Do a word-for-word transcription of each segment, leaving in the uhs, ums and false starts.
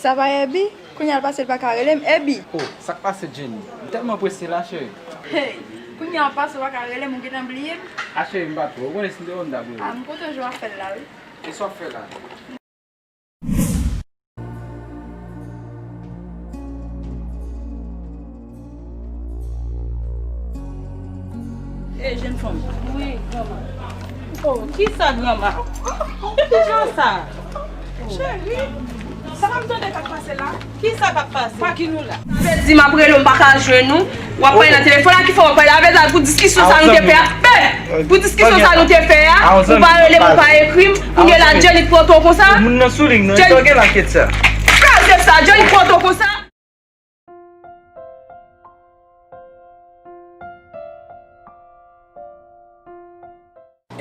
Sa pa Ebi? Kounye a l pase, l pa ka rele m, Ebi! Oh, sa k pase, Jenny? M tèlman prese la, cheri. Hey! Kounye a w pase, w pa ka rele m, ou gentan bliye m? A, cheri, m pa tro. Ou konnen si m te wè w, m t ap rele w. A, m kontan jan w ap fè l la, wi. E sa w ap fè la? E, jenn fanm. Wi, granma. Oh, kisa, granma? Ki jan sa? Cheri, sa m tande k ap pase la? Kisa k ap pase? Pa ki nou la? Sa vle di m ap rele w, m pa ka jwenn ou. W ap pale nan telefòn la, ki fè w ap pale avè l pou diskisyon sa nou te fè a? Hey! Pou diskisyon sa nou te fè a, ou pa rele m, ou pa ekri m. Kounye la, Jenny pran to konsa. Moun nan sou liy, non? Jenny, kraze sa, Jenny pran to konsa.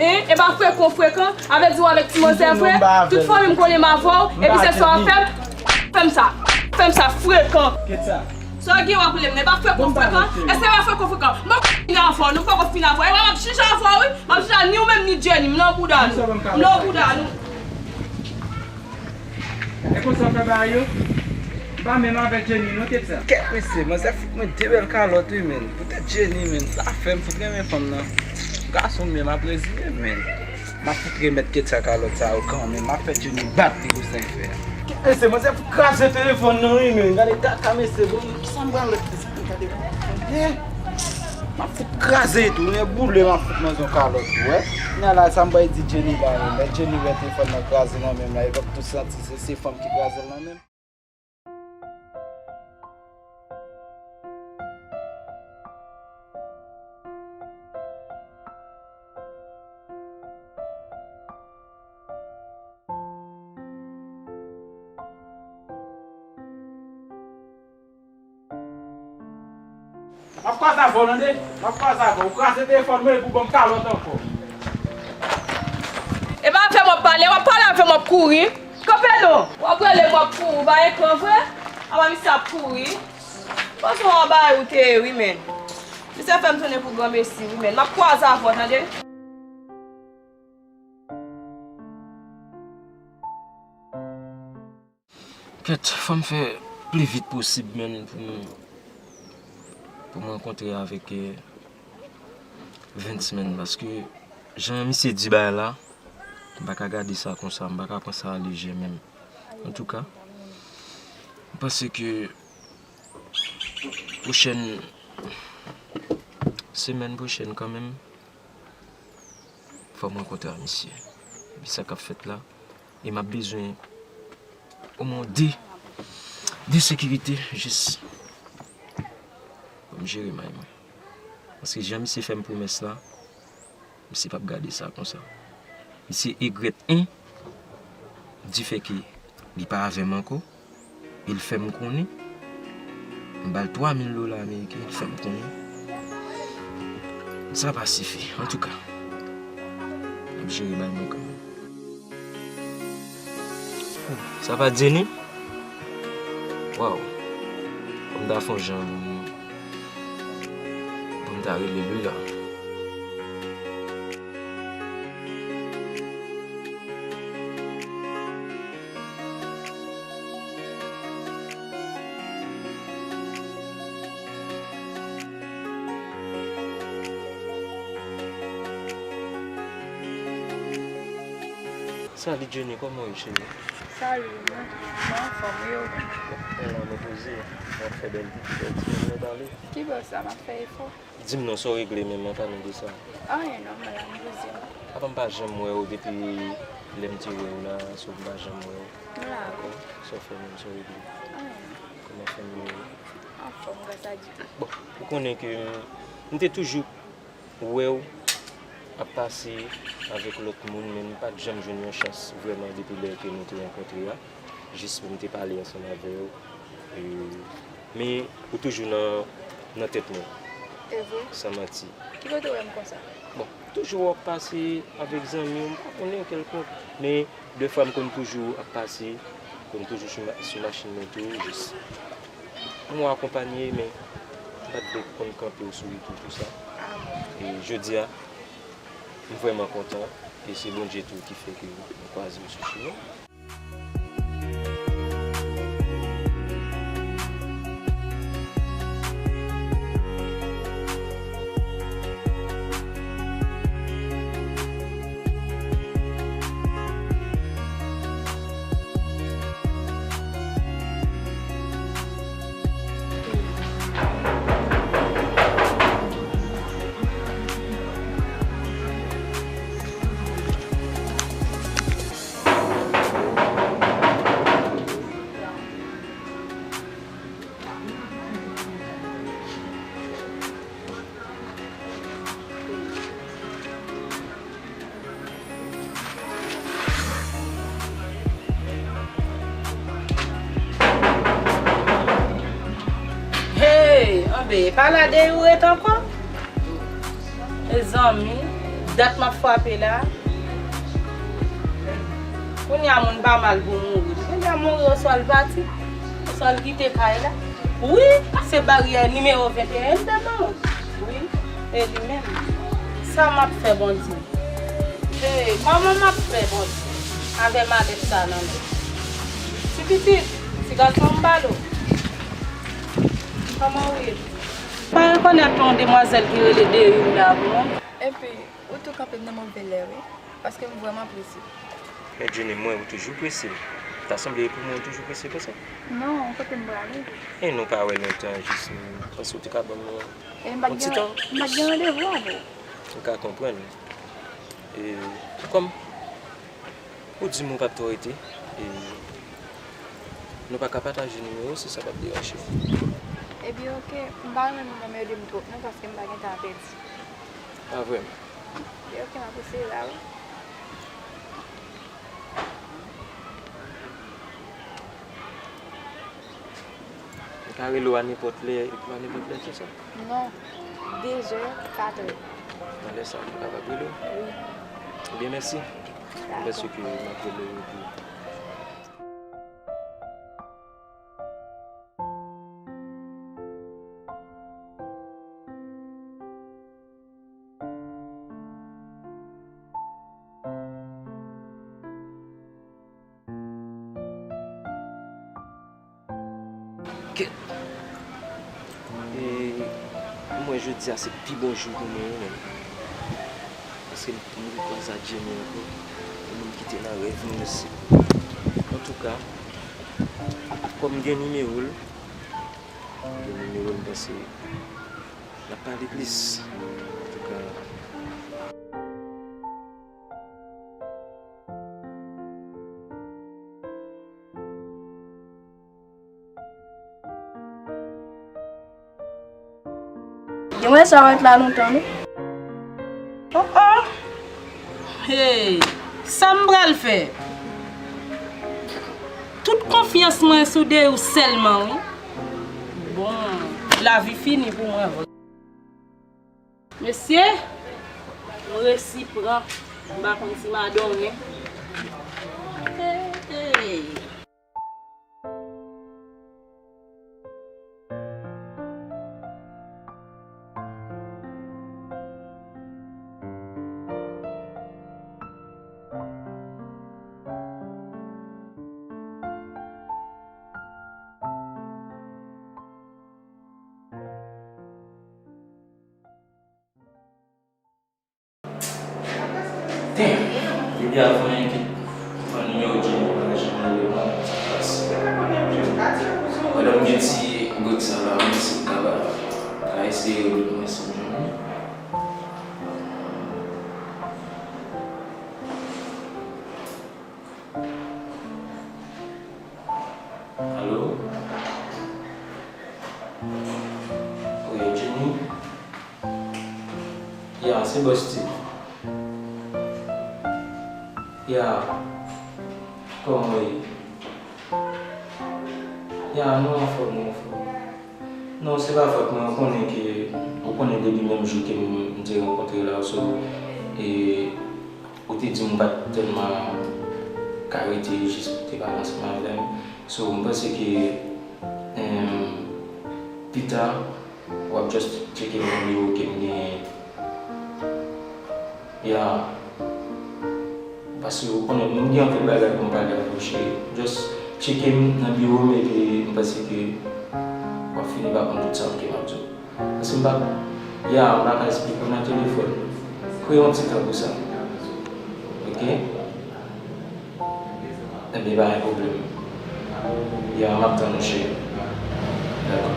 Hein? E pa frekan, frekan, avè di w avèk ti manzè vre, tout fanmi m konnen m avè w, epi se sa w ap fè m, fè m sa, fè m sa, frekan. Sa w gen w ap rele m, e pa frekan, frekan, èske e pa frekan, frekan? M poko fin avè w, nou poko fin avè w, e pa m ap chita avè w, wi, m ap chita ni ou menm ni Jenny, m nan bouda nou, m nan bouda nou. E konsa w fè bagay yo? M pa menm avèk Jenny non, Ketsa. Kèt mesye, manzè fout mwen de bèl kalòt wi, menn. Poutèt Jenny, menn. Zafè m fout renmen fanm nan. Gason m menm ap reziye m, menn. M ap fout remèt Ketsa kalòt sa yo kanmenm. M ap fè Jenny bat li pou sa l fè a. Kèt mesye, manzè fout kraze telefòn nan wi, menn. Gade kaka mesye, bon, kisa m pral rèt mesye, gade. Eh! M ap fout kraze tou, men boule m ap fout manzè yon kalòt tou, wè. Kounye a la, sa m pral di Jenny la, menn. Lè Jenny wè telefòn nan kraze nan men m la, li p ap tou santi se, se fanm ki kraze l nan men m. M ap kwaze avè w, tande? M ap kwaze avè w. Ou kraze telefòn mwen epi w ban m kalòt ankò. E pa avè m w ap pale, w ap pale avè m w ap kouri. Kanpe non! W ap rele m w ap kouri, w pa ekran vre? Apa misye ap kouri? Panse w anba ou te ye wi, menn. Misye fè m tounen pou granmesi wi, menn. M ap kwaze avè w, tande? Kèt, fò m fè pli vit posib, menn, pou m, pou m rankontre avèk, eh, Vens, menn, paske jan misye di bagay la, m pa ka gade sa konsa, m pa ka pran sa alejè menm. Antouka, m panse ke pwochèn semèn pwochèn kanmenm, fò m rankontre a misye. Epi sa k ap fèt la, e m ap bezwen omwen de, de sekirite, jis pou m jere may mwen. Paske jan misye fè m pwomès la, misye p ap gade sa konsa. Misye egrèt, en, difè ke li pa avè m ankò, e l fè m konnen, m ba l twa mil dola ameriken, l fè m konnen sa pa sifi. Antouka, m ap jere bay mwen kanmenm. Sa pa Jenny? Waw. Fò m ta fè yon jan pou m, pou m ta rele li la. Salut Jenny, kòman w ye cheri? Salut, mwen, mwen anfòm, e ou menm? Mwen la, mwen poze, mwen ap fè bèl vi, bèl ti moun, mwen pale. Ki bò sa, m ap fè efò. Di m non, sa w regle menm, an pale de sa. Anyen non, mwen la, m poze m. Apa m pa janm wè w depi lè m te wè w la, so m pa janm wè w. M la wi. Sa w fè menm, sa w regle? Anyen non. Kòman fanmi yo ye? Anfòm, gras a Dye. Bon, ou konnen ke m, m te toujou wè w ap pase avèk lòt moun, men m pa t janm jwenn yon chans vrèman depi lè ke nou te rankontre a, jis pou m te pale ansanm avè w. E, men ou toujou nan, nan tèt mwen. E vre? San manti. Ki kote w wè m konsa? Bon, toujou w ap pase avèk zanmi w, m pa konnen kèlkonk, men dèfwa m konn toujou ap pase, konn toujou sou ma-, sou machin mwen tou, jis pou mwen akonpanye, men m pa t vle konn kanpe w sou wout ou, tou sa. E jodi a, m vrèman kontan, e se Bondye tou ki fè ke nou kwaze w sou chemen. E pa la de ou ret ankò? Mezanmi, dat m ap frape la. Kounye a moun pa mal pou mouri. Kounye a mouri oswa l pati, oswa l kite kay la. Wi, se baryè nimewo venteyen m te ban ou. Wi, e li menm. Sa m ap fè Bondye? Hey, kòman m ap fè Bondye? Avè malèt sa nan men. Ti pitit, ti gason m balo. Kòman w ye? Pa rekonèt yon demwazèl ki rele Deyou la pou mwen? Epi, ou tou kanpe m nan move lè, wi. Paske m vrèman prese. Men Jenny, m wè ou toujou prese. Ta sanble pou mwen ou toujou prese konsa. Non, kote m prale? E nou pa wè lontan, jis m panse ou te ka ban m yon ti tan. E m pa t gen, m pa t gen randevou avè w. M ka konprann. E kòm ou di m ou p ap twò rete, e nou pa ka pataje nimewo si sa p ap deranje w. Ebyen, oke, m pa renmen moun nan mele m twòp non, paske m pa gen tan a pèdi. Pa vrèman. Ebyen, oke, m ap eseye la, wi. Mwen ka rele w a nenpòt lè, epi a nenpòt lè, se sa? Non. Dezè, katrè. Nan lè sa a, mwen kapab rele w? Wi. Ebyen, mèsi. Dakò. Mèsi ke m ap rele w epi. Kèt. E, m wè jodi a se pi bon jou pou mwen, wi, menm. Paske m, m rekwaze ak Jenny ankò. Yon moun ki te nan rèv mwen osi. Antouka, kòm m gen nimewo l, m gen nimewo l, m panse n ap pale plis. Antouka. Gen mwen sa ret la lontan, non? Oh, oh! Hey! Sa m pral fè? Tout konfyans mwen sou Deyou sèlman, wi. Bon, lavi fini pou mwen vre. Mesye, m resi pran. M pa konn si m a donnen. Hey, hey. Damn! Depi avan yon kit pran nimewo Jenny pa janm rele mwen, sa pase. Pandan m gen ti bout sa la, mwen se kaba ka eseye rele mwen si m jwenn li. Alo? Wi, Jenny? Ya, se Bòs Steve. Ya. Kòman w ye? Ya, nou anfòm, nou anfòm. Non, se pa fòt mwen, ou konnen ke, ou konnen depi menm jou ke m, m te rankontre la, so, e, ou te di m ou pa t tèlman ka rete jis pou te pale ansanm avè m. So, m panse ke, em, pita, w ap just tcheke m nan biwo ke m genyen. Ya. Paske ou konnen, m gen anpil bagay pou m pale avè w, cheri. Just tcheke m nan biwo m, epi m panse ke w ap fini pa konn tout sa ke m ap di w. Paske m pa, ya, m pa ka esplike w nan telefòn. Kreye yon ti tan pou sa. Oke? Enben, pa gen pwoblèm. Ya, m ap tann ou, cheri. Dakò.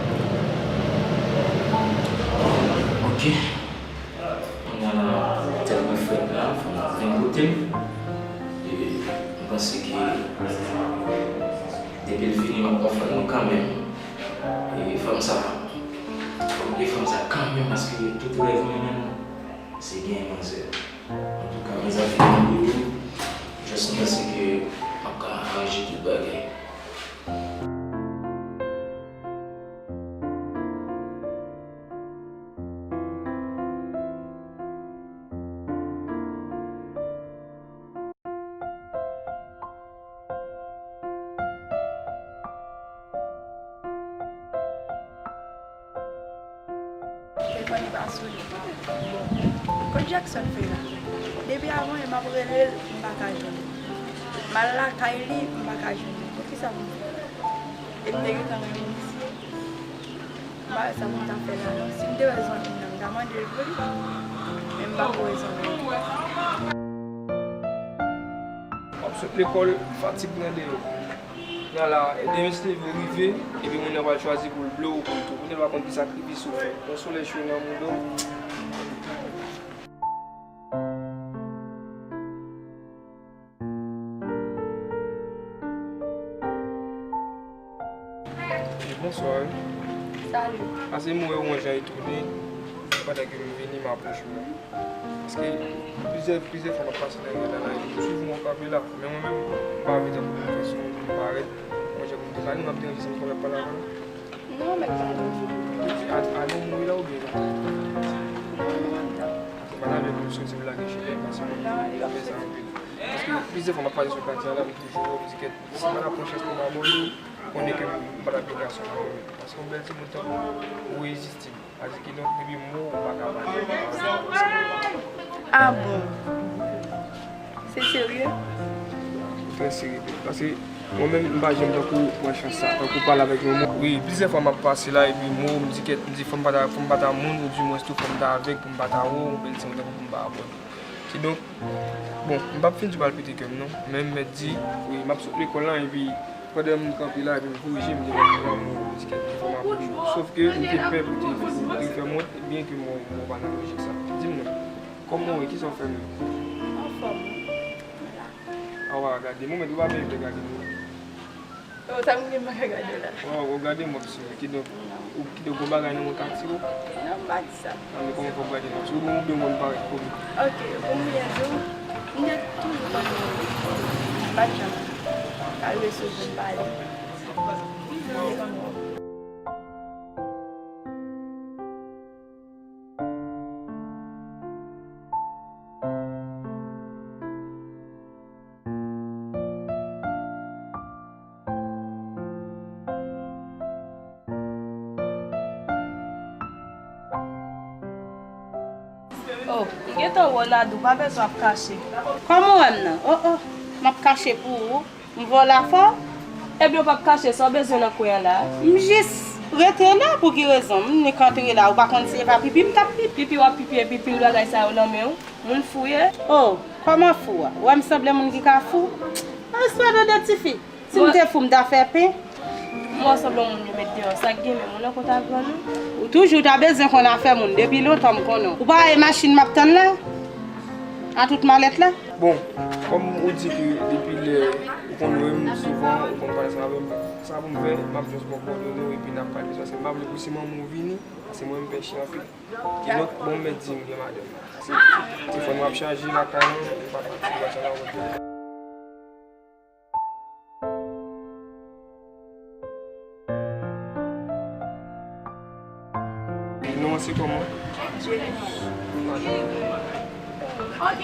Oke. Kounye a la, tèt mwen frèt la, fò m vin kote m. E m panse ke depi l vini, m ap konfwonte nou kanmenm. E fanm sa, fò m gen fanm sa kanmenm, paske tout rèv mwen menm, se genyen manzè. Antouka, mezanmi, nan biwo, just m panse ke m ap ka aranje tout bagay. Li pa sou li. Bon, kot Jackson fè la? Depi avan yè m ap rele l, m pa ka jwenn li. M al lakay li, m pa ka jwenn li. Poukisa pou m fè? E m te gentan renmen misye. M pa wè sa pou m ta fè la non. Si m te wè zanmi m nan, m ta mande l pou li. Men m pa ko wè zanmi m. W ap sot lekòl, fatig nan deyò. Nan la, demen se leve ou rive, epi moun nan pral chwazi pou l ble w, pou l tou. Kounye a l pa konn ki sakrifis ou fè. Yon solèy chwe nan mouda w. Wi, bonswa, wi. Salut. Pase m wè w yon jan etone, pandan ke m vini, m apwoche w la. Paske plizyè, plizyè fwa m ap pase nan ri a la, e m swiv ou anpil la. Men mwen menm, m pa vle tankou m fè son moun parèt. Mwen, jan pou m te pale, m ap deranje si m konn ap pale avè w. Non, mèt pale. A, a, non, mwen la oubyen non? Non, non, m ap tann. Paske m pa ta vle pou m soti pou lage chilè, paske mwen, non, li pa fè sa anpil. Paske plizyè fwa m ap pase sou katye a la, m toujou wè, m di kèt, si m pa ta pran chans pou m abòne, konnen ke m pa ta pi gason nan moman. Paske yon bèl timoun tankou ou irezistib. Sa di kidonk, depi m wè w, m pa ka pa. Ah bon? Se serye? Trè serye, wi. Paske mwen menm, m pa janm tankou pran chans sa, tankou pale avèk yon moun. Wi, plizyè fwa m ap pase la, epi m wè w, m di kèt, m di fò m pa ta, fò m pa ta moun, oudimwens tou fò m ta avèk pou m pa ta wè w, yon bèl timoun tankou pou m pa abòne. Kidonk, bon, m p ap fin di w pral pete kè m non, men m mèt di, wi, m ap sot lekòl la, epi pandan m kanpe la, epi m korije, m di, "Bon, m di kèt, fò m apwoche w." Sòf ke m te pè pou te, pou te fè m wont, byen ke mwen, mwen pa nan lojik sa. Di m non, kòman w ye, kisa w fè menm? Anfòm, wi. Awa, gade, mwen menm, ou pa byen fè gade mwen. Oh, sa m gen m pa ka gade w la. Oh, w ap gade m, w ap swiv. Kidonk, ou, kidonk, gon bagay nan mwen ka tire w? Non, m pa di sa. Ah, men kòman fò w gade m? Paske ou bon, ou byen konn parèt komik. Ok, pou m byen di w, m te toujou konn renmen w. M pa t janm ka rive sou ou pou m pale. M te konn renmen w. Oh, m gentan wè w, Nadou, pa bezwen ap kache. Kòman w wè m nan? Oh, oh, m ap kache pou ou. M vòlafò? Ebyen, w p ap kache sa w bezwen nan kwen an la. M jis rete la, pou ki rezon? M nik antre la, ou pa konn si e pa pipi m t ap pipi? Pipi w ap pipi epi pil bagay sa yo nan men w? Moun fou w ye? Oh, kòman fou a? Ou wè m sanble moun ki ka fou? Istwa de de tifi. Si m te fou, m ta fè pen. M wè w sanble yon moun yo met deyò. Sa k gen menm? Ou nan kont avè w non? Ou toujou ta bezwen konn afè moun. Depi lontan m konnen w. Ou pa wè machin m ap tann la? A tout malèt la? Bon, kòm ou di ke depi lè ou konn wè m souvan, ou konn pale ansanm avè m, sa pou m fè, m ap jis ba w kowòdone w epi n ap pale, paske m pa vle pou si manman w vini, paske mwen m pè chen anpil. Kidonk, bon, m mèt di m gen madanm. Se telefòn m ap chaje lakay lan, m pa pati, m pa janm ap wè. Non an se kòman? Jennifer. Ok.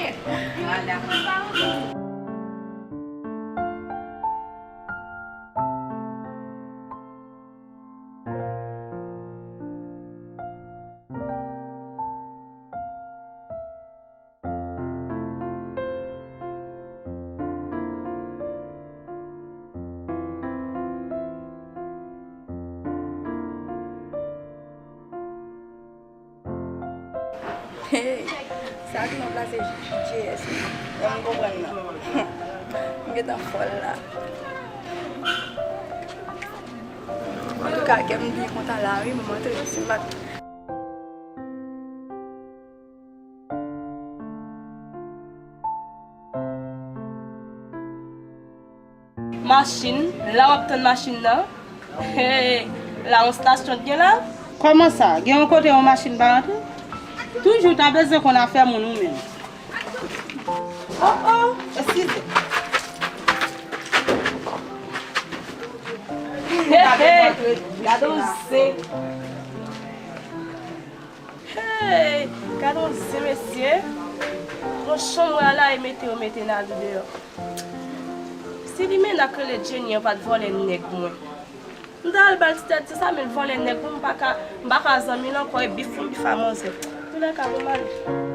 Hey, sa ki nan plase J S. Bon, m konprann nan. M gentan fòl la. Antouka, kè m byen kontan la, wi, mwen antre, si m pa t Machin, la w ap tann machin nan. Hey, la yon stasyon t gen la? Kòman sa? Gen yon kote yon machin pa rantre? Toujou ta bezwen konn afè moun ou menm. Oh, oh, eskize. Hey, hey, gade yon zen. Hey, gade yon zen, mesye. Nan chanm mwen la, e mete yo mete Nadou deyò. Si limena k rele Jenny an pa t vòlè nèg mwen. M ta al ba l ti tèt ti sa, men l vòlè nèg mwen, m pa ka, m pa ka zanmi l ankò, e bif pou m bif a manzè. Tounen ka pou m ale.